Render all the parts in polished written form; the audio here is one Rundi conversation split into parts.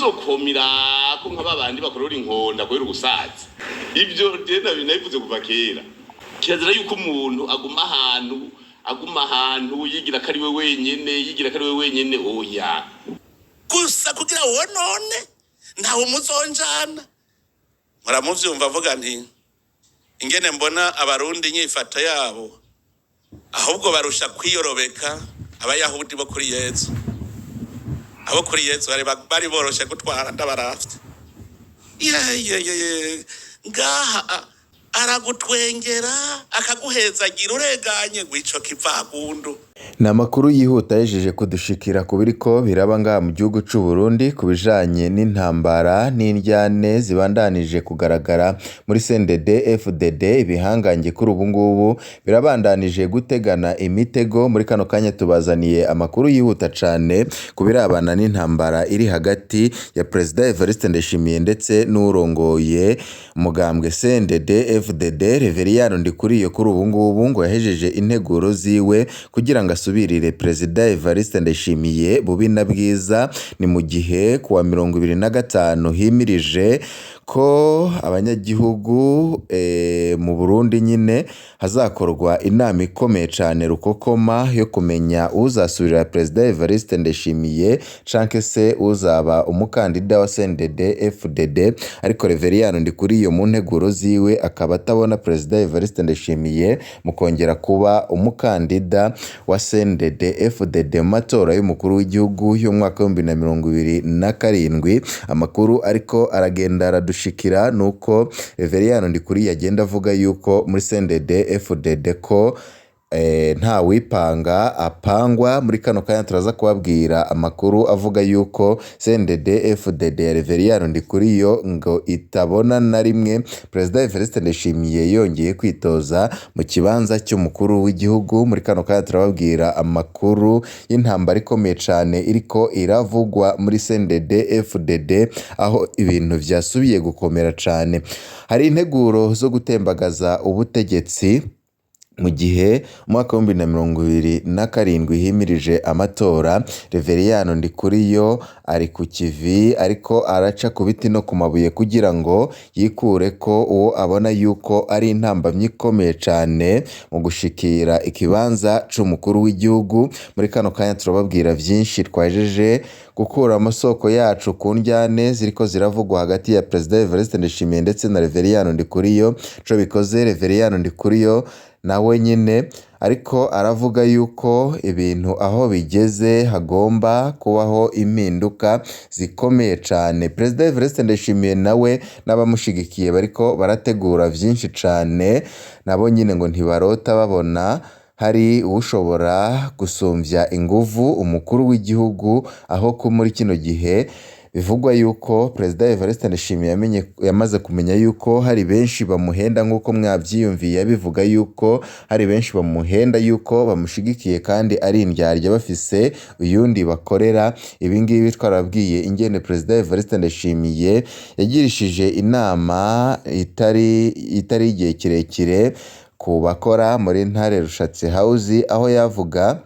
Ntimuzokomirako nka babandi bakorora inkonda kubera ubusaza. Ibyo rero nabivuze kuva kera. Kirazira yuko umuntu aguma ahantu yigira ko ari we wenyene, yigira ko ari we wenyene. Oya. Gusa kugira wonone ntawe muzonjana. Muramuvyumva avuga nti: "Ingene mbona Abarundi, inyifato yabo, ahubwo barusha kwiyorobeka Abayahudi bo kuri Yezu. Abo kuri Yezu bari boroshe gutwara." Ndabaravye, ye ngaha aragutwengera, akaguhezagira ureganye ngwico kivagundu. Ni amakuru yihuta yejeje kudushikira ku biriko biraba ngaha mu gihugu c'u Burundi ku bijanye n'intambara n'indyane zibandanije kugaragara muri CNDD FDD. Ibihangange kuri ubu ngubu birabandanije gutegana imitego. Muri kano kanya tubazaniye amakuru yihuta cane ku birabana n'intambara iri hagati ya Perezida Evariste Ndayishimiye ndetse n'uwurongoye umugambwe CNDD FDD, Reveriyano Ndikuriyo. Kuri ubu ngubu ngo yahejeje integuro ziwe kugira ngo asubirire Perezida Evariste Ndayishimiye bubi na bwiza. Ni mu gihe kuwa 25 himirije ko abanyagihugu mu Burundi nyine hazakorwa inama ikomeye cane rukokoma yo kumenya uzasubirira Perezida Evariste Ndayishimiye canke se uzaba umukandida wa CNDD FDD. Ariko Reveriyano Ndikuriyo mu nteguro ziwe akaba atabona Perezida Evariste Ndayishimiye mu kongera kuba umukandida wa CNDD FDD mu matora y'umukuru w'igihugu y'umwaka w'2027. Amakuru ariko aragenda aradushikira nuko Reveriyano Ndikuriyo agenda avuga yuko muri CNDD FDD ko nta wipanga apangwa. Muri kano kanya turaza kubabwira amakuru avuga yuko CNDD FDD ya Reveriyano Ndikuriyo ngo itabona na rimwe Perezida Evariste Ndayishimiye yongeye kwitoza mu kibanza cy'umukuru w'igihugu. Muri kano kanya turababwira amakuru y'intambara ikomeye cane iriko iravugwa muri CNDD FDD, aho ibintu vyasubiye gukomera cane. Hari integuro zo gutembagaza ubutegetsi mu gihe umwaka w'2027 himirije amatora. Reveriyano Ndikuriyo ari ku kivi, ariko araca ku biti no ku mabuye kugira ngo yikure ko uwo abona yuko ari intambamyi ikomeye cane mu gushikira ikibanza c'umukuru w'igihugu. Muri kano kanya turababwira vyinshi twajeje gukura amasoko yacu ku ndyane ziriko ziravugwa hagati ya Perezida Evariste Ndayishimiye ndetse na Reveriyano Ndikuriyo. Ico bikoze, Reveriyano Ndikuriyo nawe nyine ariko aravuga yuko ibintu aho bigeze hagomba kubaho impinduka zikomeye cane. Perezida Evariste Ndayishimiye nawe n'abamushigikiye bariko barategura vyinshi cane. Nabo nyine ngo ntibarota babona hari uwushobora gusumvya inguvu umukuru w'igihugu, aho ko muri kino gihe bivugwa yuko Perezida Evariste Ndayishimiye yamaze kumenya yuko hari benshi bamuhenda, nk'uko mwavyiyumviye bivuga yuko hari benshi bamuhenda yuko bamushigikiye kandi ari indyarya, bafise uyundi bakorera. Ibi ngibi twarabwiye ingene Perezida Evariste Ndayishimiye yagirishije inama itari igihe kirekire ku bakora muri Ntare Rushatsi House, aho yavuga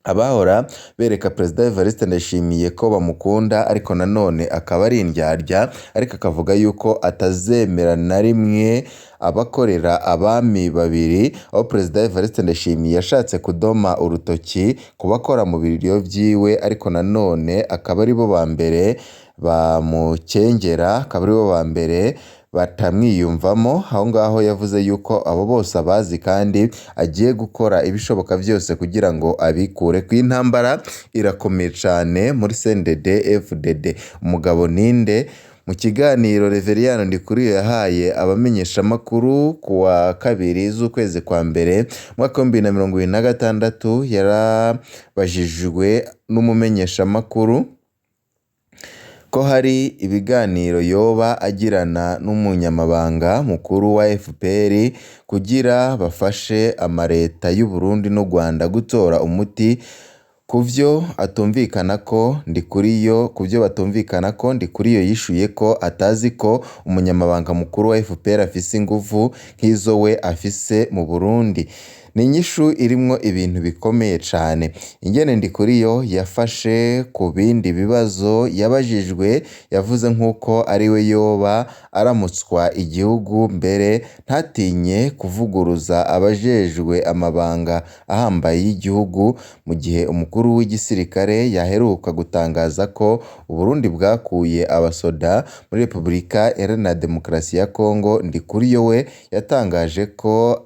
abahora bereka Perezida Evariste Ndayishimiye ko bamukunda ariko nanone akaba ari indyarya, ariko akavuga yuko atazemera na rimwe abakorera abami babiri, aho Perezida Evariste Ndayishimiye yashatse kudoma urutoki ku bakora mu biro vyiwe, ariko nanone akaba aribo ba mbere bamukengera, akaba aribo ba mbere batamwiyumvamo. Aho ngaho yavuze yuko abo bose abazi kandi agiye gukora ibishoboka byose kugira ngo abikure ku intambara. Irakomeye cane muri CNDD FDD. Umugabo ninde? Mu kiganiro Reveriyano Ndikuriyo yahaye abamenyeshamakuru ku wa 2 z'ukwezi kwa mbere umwaka w'2026, yarabajijwe n'umumenyeshamakuru ko hari ibiganiro yoba agirana n'umunyamabanga mukuru wa FPR kugira bafashe amareta y'u Burundi n'u Rwanda gutora umuti kuvyo atumvikanako. Ndikuriyo kuvyo batumvikanako, Ndikuriyo yishuye ko atazi ko umunyamabanga mukuru wa FPR afise inguvu nk'izo we afise mu Burundi. Ni inyishu irimwo ibintu bikomeye cane. Ingene Ndikuriyo yafashe ku bindi bibazo yabajijwe, yavuze nk'uko ariwe yoba aramutswa igihugu, mbere ntatinye kuvuguruza abajejwe amabanga ahambaye y'igihugu, mu gihe umukuru w'igisirikare yaheruka gutangaza ko Uburundi bwakuye abasoda muri Repubulika Iharanira Demokarasi ya Kongo. Ndikuriyo we yatangaje ko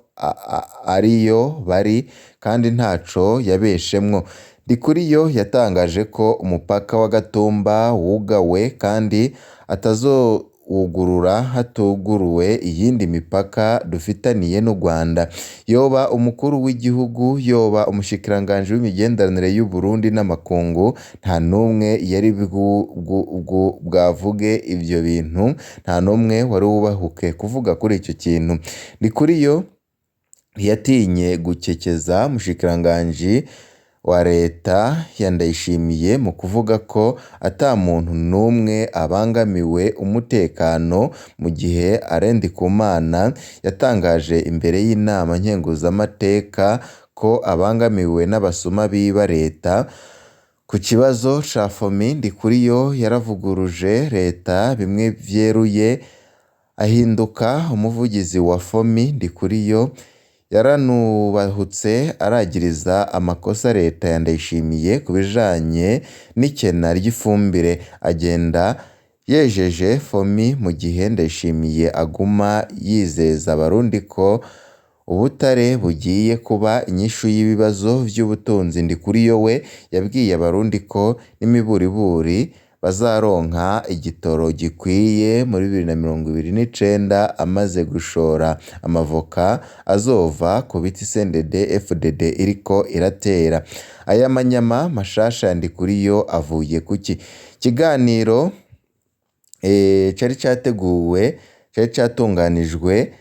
ariyo bari kandi ntaco yabeshemwo. Ndikuriyo yatangaje ko umupaka wa Gatumba wugawe kandi atazowugurura hatuguruwe iyindi mipaka dufitaniye n'u Rwanda. Yoba umukuru w'igihugu, yoba umushikiranganji w'imigenderanire y'u Burundi n'amakungu, nta n'umwe yari bwavuge ivyo bintu, nta n'umwe wari wubahuke kuvuga kuri ico kintu. Ndikuriyo ntiyatinye gukekeza umushikiranganji wa leta ya Ndayishimiye mu kuvuga ko ata muntu n'umwe abangamiwe umutekano, mu gihe Alain Ndikumana yatangaje imbere y'inama nkenguzamateka ko abangamiwe n'abasuma biba leta. Ku kibazo ca Fomi, Ndikuriyo yaravuguruje leta bimwe vyeruye, ahinduka umuvugizi wa Fomi. Ndikuriyo yaranubahutse aragiriza amakosa leta ya Ndayishimiye ku bijanye n'ikena ry'ifumbire, agenda yejeje Fomi mu gihe Ndayishimiye aguma yizeza abarundi ko ubutare bugiye kuba inyishu y'ibibazo vy'ubutunzi. Ndikuriyo we yabwiye abarundi ko n'imiburiburi bazaronka igitoro gikwiye muri 2029, amaze gushora amavoka azova ku biti CNDD FDD iriko iratera. Aya manyama mashasha ya Ndikuriyo avuye kuki? Ikiganiro cari categuwe, cari catunganijwe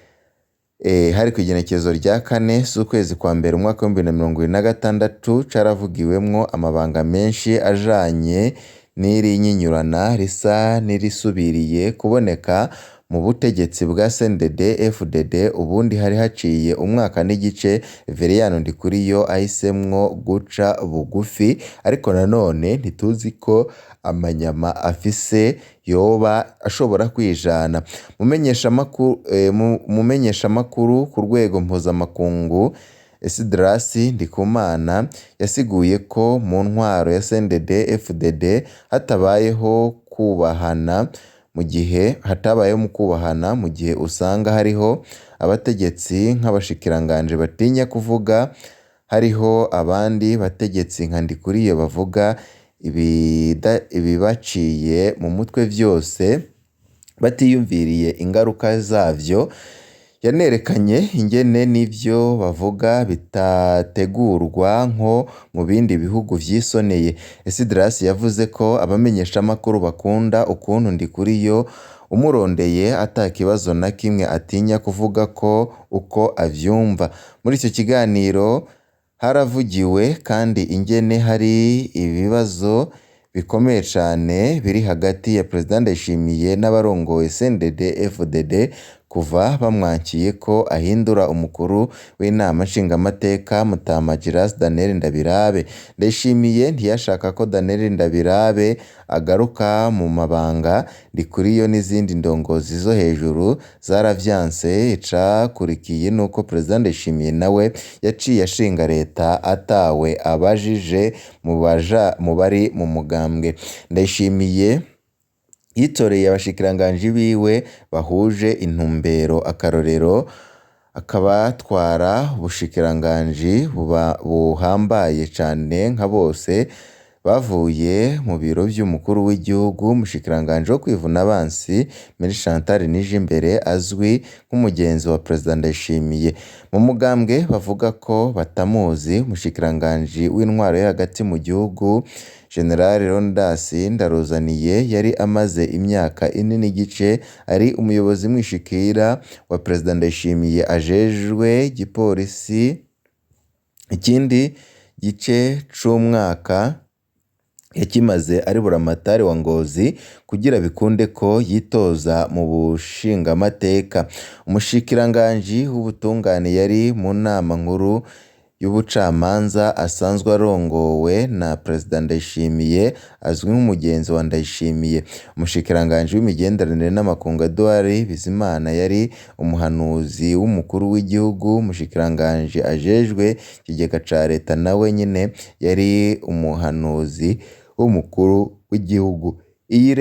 hari kw'igenekerezo rya 4 z'ukwezi kwa mbere umwaka w'2026, caravugiwemwo amabanga menshi ajanye n'iri nyinyurana risa n'irisubiriye kuboneka mu butegetsi bwa CNDD FDD. Ubundi hari haciye umwaka n'igice Reveriyani Ndikuriyo ahisemwo guca bugufi, ariko nanone ntituzi ko amanyama afise yoba ashobora kwijana. Umumenyeshamakuru ku rwego mpuzamakungu Esdras Ndikumana yasiguye ko mu ntwaro ya CNDD FDD hatabayeho kubahana, mu gihe hatabayeho mu kubahana, mu gihe usanga hariho abategetsi nk'abashikiranganji batinya kuvuga, hariho abandi bategetsi nka Ndikuriyo bavuga ibibaciye mu mutwe vyose batiyumviriye ingaruka zavyo. Yanerekanye ingene n'ivyo bavuga bitategurwa nko mu bindi bihugu vyisoneye. Esdras yavuze ko abamenyeshamakuru bakunda ukuntu Ndikuriyo umurondeye ata kibazo na kimwe atinya kuvuga ko uko avyumva. Muri ico kiganiro haravugiwe kandi ingene hari ibibazo bikomeye cane biri hagati ya Perezida Ndayishimiye n'abarongoye CNDD FDD kuva bamwankiye ko ahindura umukuru w'inama nshingamateka Mutama Giras Daniel Ndabirabe. Ndayishimiye ntiyashaka ko Daniel Ndabirabe agaruka mu mabanga. Ndikuriyo n'izindi ndongozi zo hejuru zaravyanse. Icakurikiye nuko Perezida Ndayishimiye nawe yaciye ashinga leta atawe abajije mu bari mu mugambwe. Ndayishimiye yitoreye abashikiranganji biwe bahuje intumbero, akarorero akabatwara ubushikiranganji buhambaye cane nka bose bavuye mu biro vy'umukuru w'igihugu. Umushikiranganji wo kwivuna abansi Mary Chantal Nijimbere azwi nk'umugenzi wa Perezida Ndayishimiye. Mu mugambwe bavuga ko batamuzi. Umushikiranganji w'intwaro yo hagati mu gihugu General Leonidas Ndaruzaniye yari amaze imyaka ine n'igice ari umuyobozi mwishikira wa Perezida Ndayishimiye ajejwe igipolisi. Ikindi gice c'umwaka yakimaze ari buramatari wa Ngozi kugira bikunde ko yitoza mu bushingamateka. Umushikiranganji w'ubutungane yari mu nama nkuru y'ubucamanza asanzwe arongowe na Perezida Ndayishimiye azwi nk'umugenzi wa Ndayishimiye. Umushikiranganji w'imigenderanire n'amakungu Edouard Bizimana yari umuhanuzi w'umukuru w'igihugu. Umushikiranganji ajejwe ikigega ca leta nawe nyene yari umuhanuzi w'umukuru w'igihugu. Iyi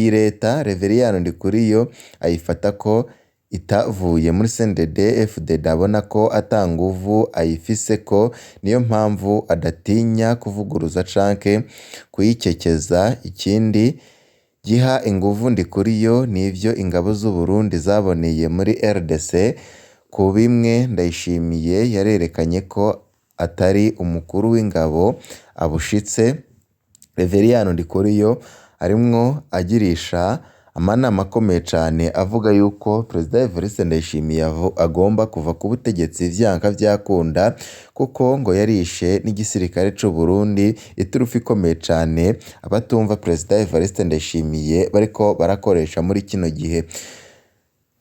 leta Reveriyani Ndikuriyo ayifata ko itavuye muri CNDD FDD, abona ko ata nguvu ayifiseko, niyo mpamvu adatinya kuvuguruza canke kuyikekeza. Ikindi giha inguvu Ndikuriyo nivyo ingabo z'Uburundi zaboneye muri RDC. Ku bimwe Ndayishimiye yarerekanye ko atari umukuru w'ingabo abushitse. Reveriyani Ndikuriyo arimwo agirisha amanama akomeye cane avuga yuko Perezida Evariste Ndayishimiye agomba kuva ku butegetsi vyanka vyakunda, kuko ngo yarishe n'igisirikare c'u Burundi, iturufu ikomeye cane abatumva Perezida Evariste Ndayishimiye bariko barakoresha muri kino gihe.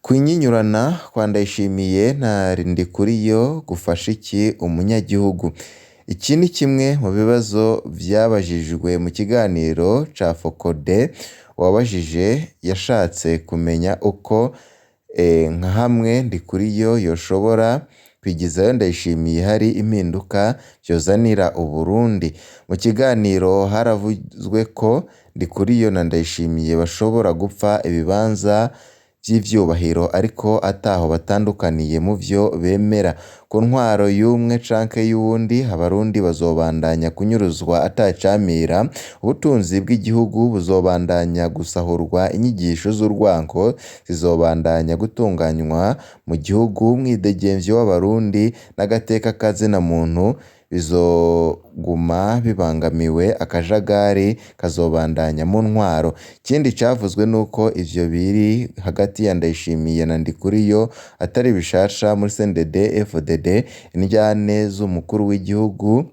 Kwinyinyurana kwa Ndayishimiye na Ndikuriyo gufasha iki umunyagihugu? Iki ni kimwe mu bibazo vyabajijwe mu kiganiro ca Focode. Uwabajije yashatse kumenya uko nka hamwe Ndikuriyo yoshobora kwigizayo Ndayishimiye hari impinduka vyozanira Uburundi. Mu kiganiro haravuzwe ko Ndikuriyo na Ndayishimiye bashobora gupfa ibibanza vy'ivyubahiro ariko ataho batandukaniye mu vyo bemera. Ku ntwaro y'umwe canke y'uwundi, abarundi bazobandanya kunyuruzwa atacamira, ubutunzi bw'igihugu buzobandanya gusahurwa, inyigisho z'urwanko zizobandanya gutunganywa mu gihugu, umwidegemvyo w'abarundi n'agateka ka zina muntu bizoguma bibangamiwe, akajagari kazobandanya mu ntwaro. Ikindi cavuzwe nuko ivyo biri hagati ya Ndayishimiye na Ndikuriyo atari bishasha muri CNDD FDD. Indyane z'umukuru w'igihugu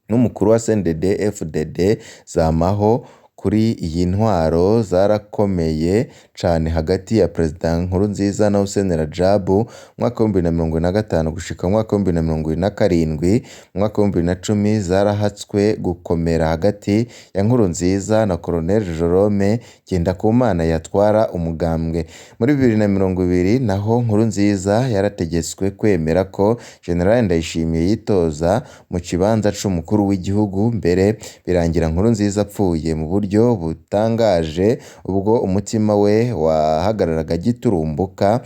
n'umukuru wa CNDD FDD zamaho kuri iyi ntwaro zarakomeye cane hagati ya Perezida Nkurunziza na Hussein Rajab mu mwaka w'2025 gushika mu mwaka w'2027. Mu mwaka w'2010 zarahatswe gukomera hagati ya Nkurunziza na Colonel Jerome Ngendakumana yatwara umugambwe. Muri 2020 naho Nkurunziza yarategetswe kwemera ko General Ndayishimiye yitoza mu kibanza c'umukuru w'igihugu, mbere birangira Nkurunziza apfuye mu buryo butangaje ubwo umutima we wahagararaga giturumbuka.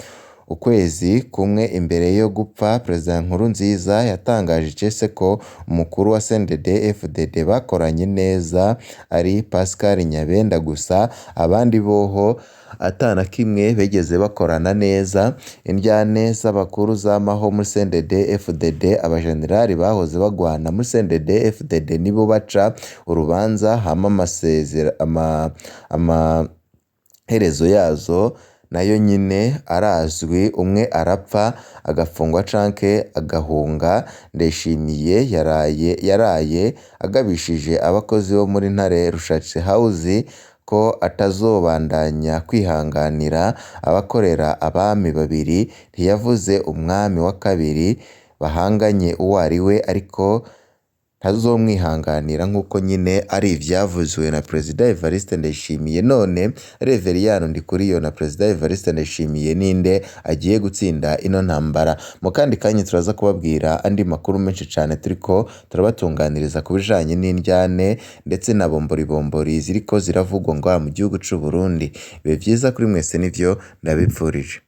Ukwezi kumwe imbere yo gupfa, Perezida Nkurunziza yatangaje icese ko umukuru wa CNDD FDD bakoranye neza ari Pascal Nyabenda gusa, abandi boho ata na kimwe bigeze bakorana neza. Indyane z'abakuru zamaho muri CNDD FDD, abajenerali bahoze bagwana muri CNDD FDD nibo baca urubanza, hama amaherezo yazo nayo nyine arazwi, umwe arapfa agafungwa canke agahunga. Ndayishimiye yaraye agabishije abakozi bo muri Ntare Rushatsi House ko atazobandanya kwihanganira abakorera abami babiri. Ntiyavuze umwami wa kabiri bahanganye uwo ari we, ariko ntazomwihanganira nk'uko nyine ari ivyavuzwe na Perezida Evariste Ndayishimiye. None Reveriyani Ndikuriyo na Perezida Evariste Ndayishimiye ninde agiye gutsinda ino ntambara? Mu kandi kanya turaza kubabwira andi makuru menshi cane turiko turabatunganiriza ku bijanye n'indyane ndetse na bomboribombori ziriko ziravugwa ngaha mu gihugu c'u Burundi. Ibihe vyiza kuri mwese nivyo ndabipfurije.